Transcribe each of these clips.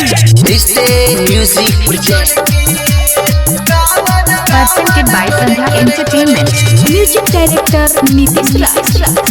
Rishte Music Project. Presented by Sandhya Entertainment. Music director Nitish Raj.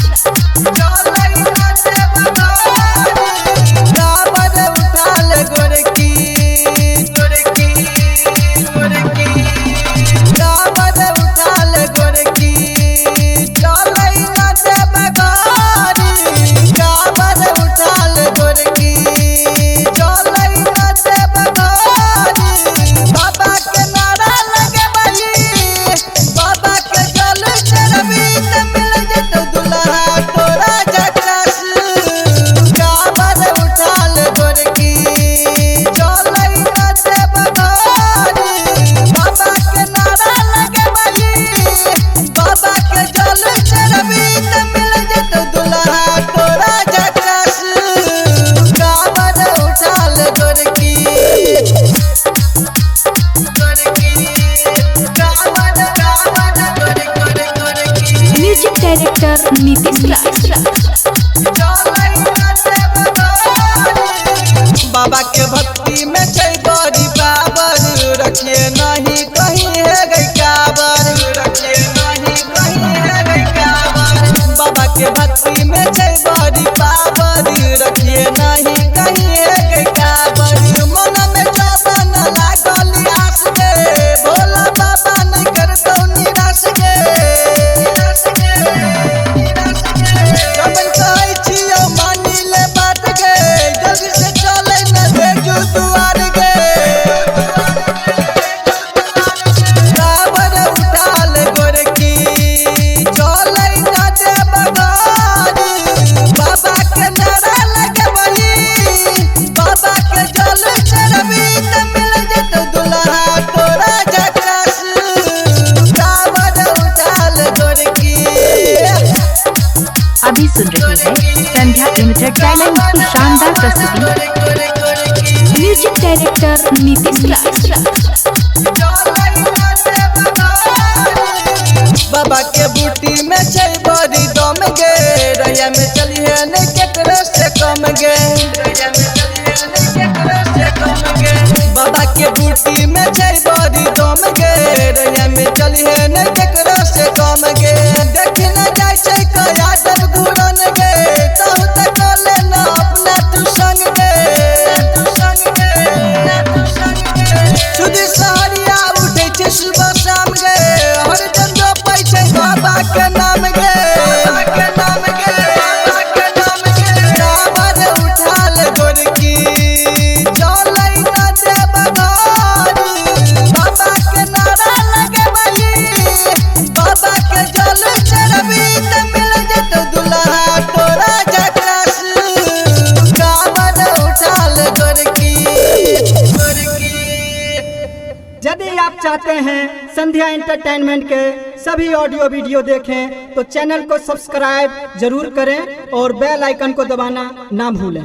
Music director Nitish Raj. बाबा के भक्ति में छै बड़ी पावर, रखिए नहीं कहीं है गई काबर, रखिए नहीं कहीं है गई काबर। बाबा के भक्ति में छै बड़ी पावर, रखिए नहीं कहीं है गई काबर। मन में जवन लागल आस गे, भोला बाबा नहीं करतौ निराश गे। जवन कहै छियौ मानि ले बात गे, जल्दी से चलै न भेजू दुआर गे। काबर उठाल गोरकी, चलै न देब गारी। बाबा के नारा लगबही, बाबा के जल चढ़बी त मिल जेतौ दुल्हा तोरा झकास। काबर उठाल गोरकी। अभी सुन रहे हैं संध्या एंटरटेनमेंट की शानदार प्रस्तुति। Music director Nitish Raj. बाबा के बूटी में छै बड़ी दम गे, रैया में चलिए नहीं केकरो से कम गे। बाबा के बूटी में छै बड़ी दम गे, रैया में चलिए नहीं केकरो से कम गे। देख न जाय छै कया सब घूरन गे, तब तक ले न अपना तू संग गे। सुधी सहरिया उठै छै सुबह शाम गे, हरदम जपै छै बाबा के नाम गे। काबर उठाल गोरकी, चलै न देब गारी। बाबा के नारा लगबही, बाबा के जल चढ़बी त मिल जेतौ दुल्हा तोरा झकास। काबर उठाल गोरकी। यदि आप चाहते हैं संध्या एंटरटेनमेंट के सभी ऑडियो वीडियो देखें तो चैनल को सब्सक्राइब जरूर करें और बेल आइकन को दबाना ना भूलें।